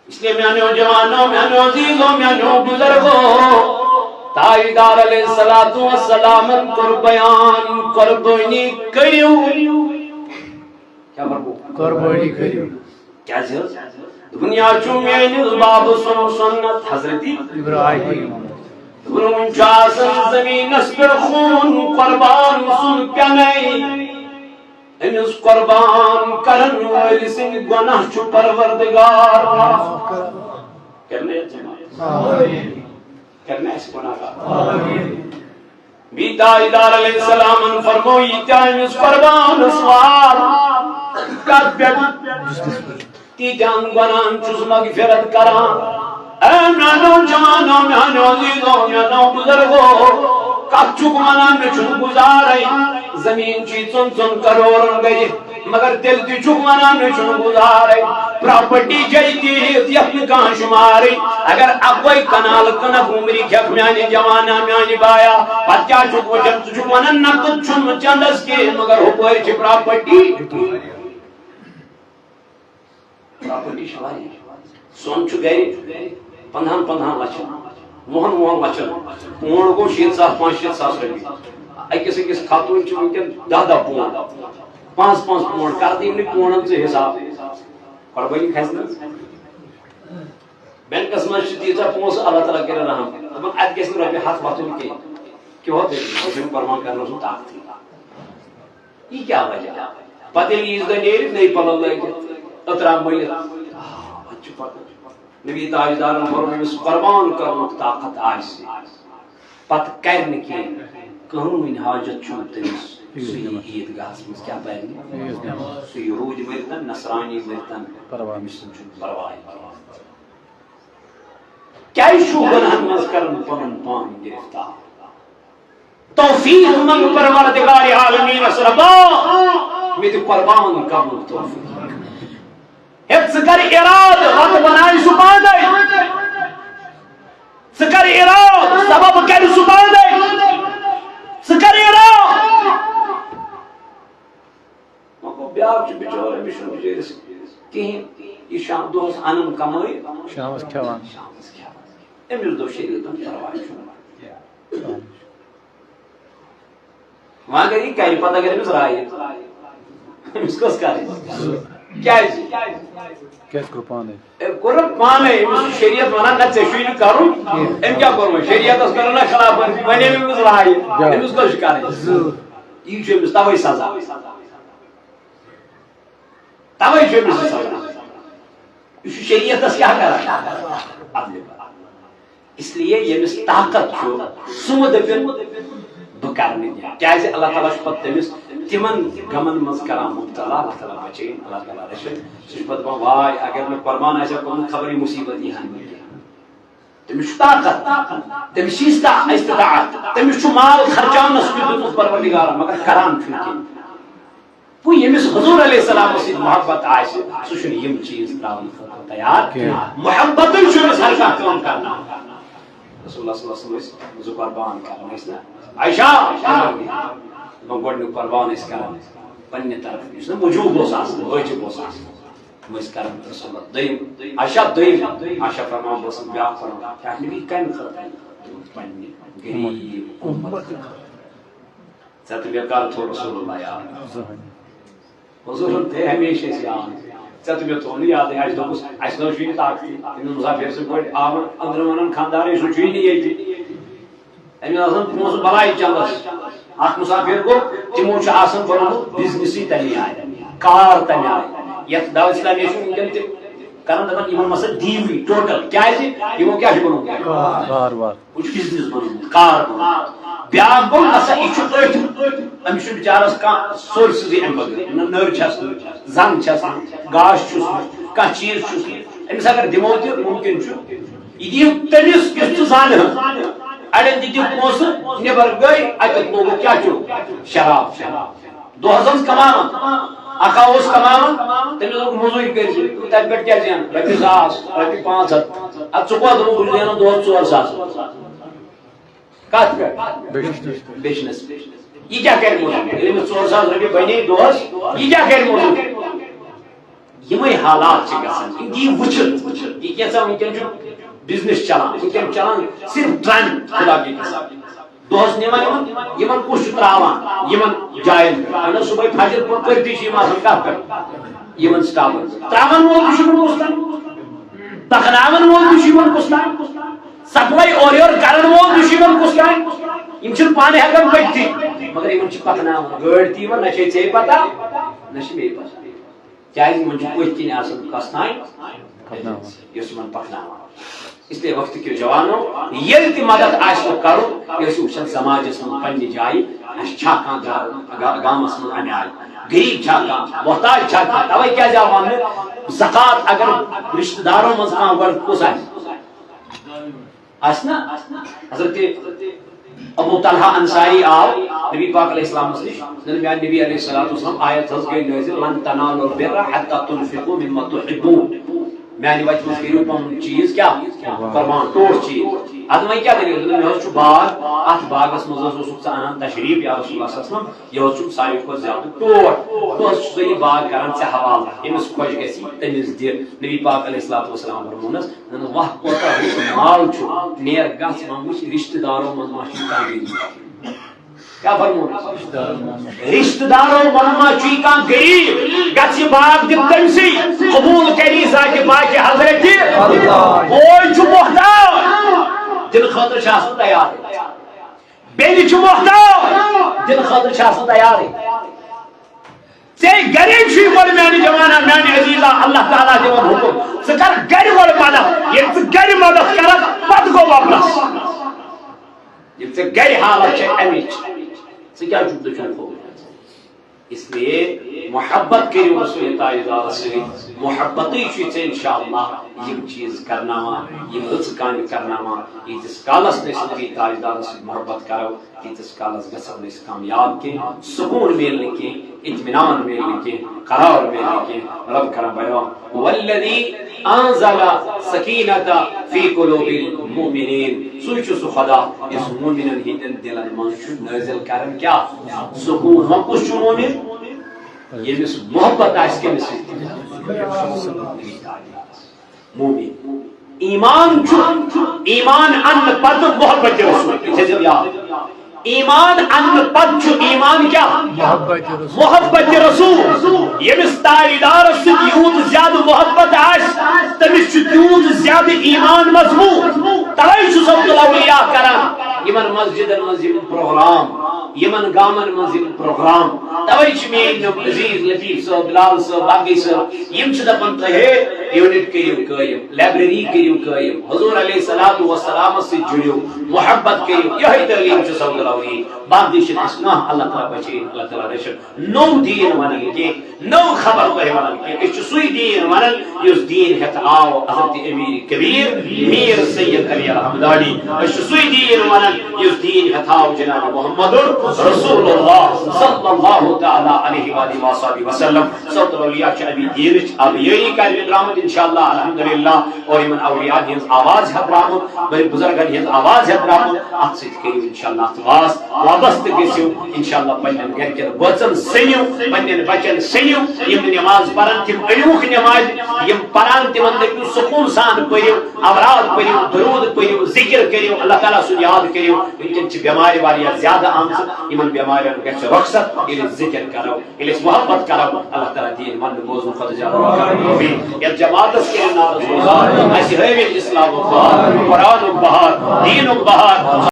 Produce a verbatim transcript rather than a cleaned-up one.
اس لیے میانیو جوانو، میانیو عزیزو، میانیو بزرگو، تاجدار علیہ الصلوۃ والسلامن کوٚر بیان، قربٲنی کٔرِو۔ کیٛاہ فرموو؟ قربٲنی کٔرِو۔ کیٛازِ حظ؟ دوٚپُن، یہِ حظ چھُ میٲنِس بابہٕ سُنٛد سُنت، حضرت ابراہیم۔ دوٚپُن، وُنہِ چھُ آسان زٔمیٖنَس پٮ۪ٹھ خوٗن قۄربان سُنٛد پیٚنے۔ أمِس قۄربان کرن وٲلۍ سٕنٛدۍ گۄناہ چھُ پروردگار معاف کران۔ کٔرِنہٕ اَسہِ گۄناہ گار؟ بیٚیہِ تاجدار علیہ السلامن فرموو، یہِ تہِ أمِس قۄربانس وار، کتھ پٮ۪ٹھ؟ تیٖتیٛاہن گۄناہن چھُس مغفرت کران۔ اے میانیو جوانو، میانیو عزیزو، میانیو بزرگو، کتھ چھُکھ ونان، مےٚ چھُنہٕ گُزارے؟ زٔمیٖن چھِ ژۄن ژۄن کرورن گٔیہِ، مگر تیٚلہِ تہِ چھُکھ ونان، مےٚ چھُنہٕ گُزارے۔ پراپرٹی چھے تیٖژ، یتھ نہٕ کانٛہہ شُمارٕے۔ اگر اکوے کنال کٕنکھ عمری کھٮ۪کھ میانہِ جوانا، میانہِ بایا، پتہٕ کیٛاہ چھُکھ وٕچھان؟ ژٕ چھُکھ ونان، نقد چھُنہٕ چندس کینٛہہ، مگر ہُپٲرۍ چھِ پراپرٹی۔ پراپرٹی چھِ واریاہ۔ سۄن چھُ گرِ پندہن پندہن لچھن، وُہن وُہن لچھن۔ پونڈ گوٚو شیٖتھ ساس، پانٛژھ شیٖتھ ساس رۄپیہِ۔ أکِس أکِس خاتوٗن چھِ وٕنکیٚن دَہ دَہ پونڈ، پانٛژھ پانٛژھ پونڈ۔ کر دِیِو نہٕ پونڈن ژٕ حساب؟ قۄربٲنی کھسہِ نہٕ۔ بینکس منٛز چھِ تیٖژاہ پونٛسہٕ، اللہ تعالیٰ کٔرِنۍ رحم۔ دَپان، اَتہِ گژھِ نہٕ رۄپیہِ ہَتھ وۄتھُن کینٛہہ۔ کیٛاہ ہوت؟ قۄربان کرنس چھُنہٕ طاقتٕے۔ یہِ کیٛاہ وجہ؟ پتہٕ ییٚلہِ عیٖذ دۄہ نیرِ، نٔے پلو لٲگِتھ، عطرا مٔلِتھ، آ، پتہٕ چھُ پکان۔ نبی تاجدارن فرموو، ییٚمِس قۄربان کرنُک طاقت آسہِ، پتہٕ کرِ نہٕ کینٛہہ، کٕہٕنۍ حاجت چھُنہٕ تٔمِس۔ سُہ یی عیٖد گاہس منٛز، کیٛاہ پرِ؟ سُہ یہوٗدۍ مٔرۍتن، نصرانی مٔرۍتن، پرواے۔ أمِس چھُنہٕ پرواے۔ کیٛازِ چھُو گۄناہن منٛز کران پنُن پان گرفتار؟ توفیق منٛگ پروردگار عالمیٖنس، رۄبا، مےٚ دِ قۄربان کرنُک توفیق۔ ہے، ژٕ کر ارادٕ، وتھ بناوِ سُہ پانے۔ ژٕ کر ارادٕ، سبب کرِ سُہ پانے۔ ژٕ کر ارادٕ۔ وۄنۍ گوٚو، بیٛاکھ چھُ بِچور، أمِس چھُنہٕ بِچٲرِس کِہیٖنۍ۔ یہِ شام دۄہَس اَنان کَمٲیِتھ۔ شامَس کھٮ۪وان۔ شامَس کھٮ۪وان۔ أمِس دوٚپ شریعتَن، پَرواے چھُنہٕ۔ وۄنۍ اگر یہِ کَرِ، پَتہٕ اگر أمِس رایہِ، أمِس کۄس کَرٕنۍ؟ کیٛازِ؟ کیٛازِ کوٚر پانَے؟ أمۍ کوٚر نہٕ پانَے، أمِس چھُ شریعت وَنان، نہ، ژےٚ چھُے نہٕ کَرُن۔ کینٛہہ۔ أمۍ کیٛاہ کوٚر وۄنۍ؟ شریعتَس کٔر نہ خلاف ورزی، وۄنۍ أمۍ أمِس رایہِ۔ جا۔ أمِس کۄس چھِ کَرٕنۍ؟ زٕ۔ یہِ چھُ أمِس تَوَے سزا۔ تَوَے چھُ أمِس یہِ سزا۔ یہِ چھُ شریعتَس کیٛاہ کَران؟ عدلہِ پَران۔ اس لیے ییٚمِس طاقت چھُ، سُہ مہٕ دٔپِن، بہٕ کَرٕ نہٕ کینٛہہ۔ کیٛازِ؟ اللہ تعالیٰ چھُ پَتہٕ تٔمِس تِمَن غمَن منٛز کَران مُبتلا، اللہ تعالیٰ بَچٲیِن، اللہ تعالیٰ رٔچھِن۔ سُہ چھُ پَتہٕ دَپان، واے، اگر مےٚ قۄربان آسہِ ہا کوٚرمُت، خبر یہِ مُصیٖبت یی ہا نہٕ کینٛہہ۔ تٔمِس چھُ طاقت، تٔمِس چھِ استا-، استطاعت، تٔمِس چھُ مال خرچاونس تہِ دیُتمُت پروردگارن، مگر کران چھُنہٕ کینٛہہ۔ گوٚو ییٚمِس حضور علیہ السلام سۭتۍ محبت آسہِ، سُہ چھُنہٕ یِم چیٖز ترٛاونہٕ خٲطرٕ تیار کینٛہہ۔ کینٛہہ۔ محبتٕے چھُ أمِس ہر کانٛہہ کٲم کرناوان۔ رسول اللہ صلی اللہ علیہ وسلم ٲسۍ زٕ قربان کران، ٲسۍ نا؟ عائشہ، دَپان گۄڈٕنیُک قربان ٲسۍ کران پننہِ طرفہٕ، یُس نہٕ وجوب اوس آسان، وٲجِب اوس آسان۔ تِم ٲسۍ کران رسول اللہ۔ دوٚیِم، عائشہ، دوٚیِم، عائشہ فرماوان، بہٕ ٲسٕس بیٛاکھ فرماوان، کیٛاہ نبی کَمہِ خٲطرٕ؟ دوٚپُن، پننہِ غریٖب اُمت خٲطرٕ۔ ژےٚ تہٕ مےٚ کر تھوٚو رسول اللہ یاد؟ زٕہٕنۍ۔ حضوٗرن تھٲے ہمیشہِ اَسہِ یاد۔ ژےٚ تہٕ مےٚ تھوٚو نہٕ یادٕے، اَسہِ دوٚپُس، اَسہِ نہ حظ چھُے نہٕ طاقتٕے۔ تٔمِس مُسافِر سٕنٛدۍ پٲٹھۍ آمُت أنٛدرٕ وَنان خانٛدارٕے، سُہ چھُے نہٕ ییٚتہِ۔ أمِس آسان پونٛسہٕ بَلاے چَندَس۔ اَکھ مُسافِر گوٚو، تِمو چھُ آسان بَنومُت بِزنِسٕے تَمہِ آیہِ، کار تَمہِ آیہِ۔ یَتھ دعوت اسلامیہ چھُ وٕنکیٚن تہِ کران، دَپان، یِمَن مَسا دیٖوٕے ٹوٹل۔ کیٛازِ؟ یِمو کیٛاہ چھُ بَنومُت؟ کار۔ کار وار۔ ہُہ چھُ بِزنِس بَنومُت، کار بَنومُت۔ بیٛاکھ گوٚو، نَسا یہِ چھُ أتھۍ، أمِس چھُ بِچارَس کانٛہہ سورسٕزٕے اَمہِ بغٲر۔ نہ نٔر چھَس نہٕ، زَنٛگ چھَس نہٕ، گاش چھُس نہٕ، کانٛہہ چیٖز چھُس نہٕ۔ أمِس اگر دِمو تہِ، مُمکِن چھُ، یہِ دِیِو تٔمِس یُس ژٕ زانہٕ۔ اَڑٮ۪ن دِتِو پونٛسہٕ، نٮ۪بر گٔے، اَتٮ۪تھ لوگُکھ کیٛاہ چیوٚو؟ شراب چیوٚو۔ دۄہس ٲس کماوان، اکھا اوس کماوان، تٔمِس دوٚپ، مٔزوٗرۍ کٔرۍ زِ، تَتہِ پٮ۪ٹھ کیٛاہ زینہٕ؟ رۄپیہِ ساس، رۄپیہِ پانٛژھ ہَتھ۔ اَدٕ ژٕ کوتاہ، دوٚپُکھ، بہٕ چھُس زینان دۄہس ژور ساس۔ کَتھ پٮ۪ٹھ؟ بیچنَس۔ بیچنَس۔ یہِ کیٛاہ کَرِ مٔزوٗرۍ؟ ییٚلہِ أمِس ژور ساس رۄپیہِ بَنے دۄہس، یہِ کیٛاہ کَرِ مٔزوٗرۍ؟ یِمے حالات چھِ گژھان، یِم دِیِو وٕچھِتھ، یہِ یَژھان وٕنکیٚن چھُ بزنس چلان، وٕنکیٚن چلان صرف ٹرینڈ خدا کے قسم۔ دۄہس نِوان یِمن، یِمن کُس چھُ تراوان یِمن جاین پٮ۪ٹھ؟ اہن حظ، صبحٲے فجر پٔرۍ پٔرۍتھٕے چھِ یِم آسان کتھ پٮ۪ٹھ؟ یِمن سٹالن پٮ۪ٹھ۔ تراون وول تہِ چھُ یِمن کُس تام، پکناون وول تہِ چھُ یِمن کُس تام، سپلاے اورٕ یورٕ کرن وول تہِ چھُ یِمن کُس تام۔ یِم چھِنہٕ پانہٕ ہٮ۪کان پٔکتھٕے، مگر یِمن چھِ پکناوان گٲڑۍ تہِ یِمن، نہ چھے ژےٚ پتہ، نہ چھِ مےٚ پتہ۔ کیازِ یِمن چھُ پٔتھۍ کِنۍ آسان کۄس تام؟ یۄس یِمن پکناوان۔ اس لیے وقت کیو جوانو، ییٚلہِ تہِ مدد آسہِ کرُن، یہِ ٲسِو وٕچھان سماجس منٛز پننہِ جایہِ، اَسہِ چھا کانٛہہ گا-، گا-، گامس منٛز اَمہِ آیہِ، غریب چھا کانٛہہ، محتاج چھا کانٛہہ؟ توے کیازِ آو وننہٕ، زکوٰۃ اگر رشتہٕ دارو منٛز کانٛہہ گۄڈٕ کُس آسہِ؟ آسہِ نا؟ حضرت ابو طلحہ انصاری آو نبی پاک علیہ السلام نِش، دوٚپُن، میانہِ نبی علیہ الصلوۃ والسلام، آیت حظ گٔے نٲزِل، "لن تنالوا البر حتى تنفقوا مما تحبون"۔ میانہِ وتہِ منٛز کٔرِو پنُن چیٖز کیٛاہ؟ قربان، ٹوٹھ چیٖز۔ اَدٕ وۄنۍ کیٛاہ دٔلیٖل؟ دوٚپُن، مےٚ حظ چھُ باغ، اَتھ باغس منٛز حظ اوسُکھ ژٕ اَنان تشریٖف یا رسول اللہ صلی اللہ علیہ وسلم، یہِ حظ چھُم ساروی کھۄتہٕ زیادٕ ٹوٹھ۔ بہٕ حظ چھُسے یہِ باغ کران ژےٚ حوالہٕ، ییٚمِس خۄش گژھِ تٔمِس دِ۔ نبی پاک علیہ الصلوۃ والسلام فرمونس، دوٚپُن، واہ، کوتاہ رُت مال چھُ، نیر گژھ، وۄنۍ وٕچھ رشتہٕ دارو منٛز ما چھُ کانٛہہ غریب۔ کیٛاہ فرموو؟ رشتہٕ دارو منٛز ما چھُے کانٛہہ غریب؟ گژھ یہِ باغ دِ تٔمسٕے، قبوٗل کری ذاتِ پاکِ حضرتِ۔ بوے چھُ محتاج، دِنہٕ خٲطرٕ چھُ آسان تیار۔ بیٚنہِ چھُ محتاج، دِنہٕ خٲطرٕ چھُ آسان تیارٕے۔ ژےٚ گرے چھُے گۄڈٕ میانہِ جوانا، میانہِ عزیزا، اللہ تعالیٰ دِوان حُکُم، ژٕ کر گرِ گۄڈٕ مدد۔ ییٚلہِ ژٕ گرِ مدد کرکھ، پتہٕ گوٚو وۄپرس۔ ییٚلہِ ژےٚ گرِ حالت چھےٚ امِچ، ژٕ کیٛاہ چھُکھ دٔچھُن کھووُر؟ اس لیے محبت کٔرِو رسول تاجدارس سۭتۍ، محبتٕے چھُے ژےٚ انشاءاللہ یِم چیٖز کرناوان، یِم رٕژٕ کامہِ کرناوان۔ ییٖتِس کالس نہٕ أسۍ نبی تاجدارس سۭتۍ محبت کرو، تیٖتِس کالس گژھو نہٕ أسۍ کامیاب کینٛہہ، سکوٗن میلہِ نہٕ کینٛہہ، اطمینان میلہِ نہٕ کینٛہہ، قرار میلہِ نہٕ کینٛہہ۔ رب کران بیان، "والذی انزل سکینۃ فی قلوب المؤمنین"، سُے چھُ سُہ خدا یُس مومنن ہٕنٛدٮ۪ن دِلن منٛز چھُ نٲزِل کران کیٛاہ؟ سکوٗن۔ وۄنۍ کُس چھُ مومن؟ ییٚمِس محبت آسہِ کٔمِس سۭتۍ؟ مومن۔ ایمان چھُ، ایمان انہٕ پتہٕ محبت رسول۔ یہِ تھٲیزیو یاد۔ ایمان انہٕ پتہٕ چھُ ایمان کیٛاہ؟ محبت رسول۔ محبت رسول۔ ییٚمِس تاجدارس سۭتۍ یوٗت زیادٕ محبت آسہِ، تٔمِس چھُ تیوٗت زیادٕ ایمان مضبوٗط۔ توے چھُ سبط الاولیاء کران یِمن مسجدن منٛز یِم پروگرام، یِمن گامن منٛز یِم پروگرام۔ توے چھِ میٲنۍ یِم عزیز لطیف صٲب، بلال صٲب، باقی صٲب، یِم چھِ دپان، تُہۍ ہے یوٗنٹ کٔرِو قٲیِم، لائبریری کٔرِو قٲیِم، حضور علیہ الصلوۃ والسلامس سۭتۍ جُڑِو، محبت کٔرِو۔ یِہے تعلیٖم چھِ سبط الاولیاء۔ باقٕے چھِنہٕ اَسہِ کانٛہہ، اللہ تعالیٰ بچٲیِن، اللہ تعالیٰ رٔچھِن۔ نوٚو دیٖن وَنان کینٛہہ، نٔو خبر تۄہہِ وَنان کینٛہہ۔ أسۍ چھِ سُے دیٖن وَنان یُس دیٖن ہٮ۪تھ آو حضرت امیر کبیر میر سید علی الحمدانی۔ أسۍ چھِ سُے دیٖن وَنان یُس دیٖن ہٮ۪تھ آو جناب محمد رسول اللہ صلی اللہ تعالیٰ علیہ وآلہ وصحبہ وسلم۔ سبط الاولیاء چھِ اَمی دیٖنٕچ ابیٲری کَرنہِ درٛامٕتۍ، انشاءاللہ، الحمدللہ۔ اور یِمن اولیاء ہٕنٛز آواز ہٮ۪تھ درٛامُت، بٔڑۍ بُزرگن ہٕنٛز آواز ہٮ۪تھ درٛامُت، اَتھ سۭتۍ کٔرِو انشاءاللہ اَتھ واس۔ وابستہٕ گٔژھِو، انشاءاللہ پننٮ۪ن گرِکٮ۪ن بٲژن سٔنِو، پننٮ۪ن بچن سٔنِو، یِم نہٕ نماز پران تِم أنِوُکھ نمازِ، یِم پران تِمن دٔپِو سکوٗن سان پٔرِو، اوراد پٔرِو، درود پٔرِو، ذکر کٔرِو، اللہ تعالیٰ سُنٛد یاد کٔرِو۔ وٕنکٮ۪ن چھِ بٮ۪مارِ واریاہ زیادٕ آمژٕ، یِمن بٮ۪مارٮ۪ن گژھِ رۄخصت ییٚلہِ أسۍ ذکر کرو، ییٚلہِ أسۍ محبت کرو، اللہ تعالیٰ دِیِن وننہٕ بوزنہٕ کھۄتہٕ زیادٕ برکت۔ آمین۔ یتھ جماعتس کٔرِو نعرس گُزار، اسہِ ہٲوِن اسلامُک بہار، قرآنُک بہار، دیٖنُک بہار۔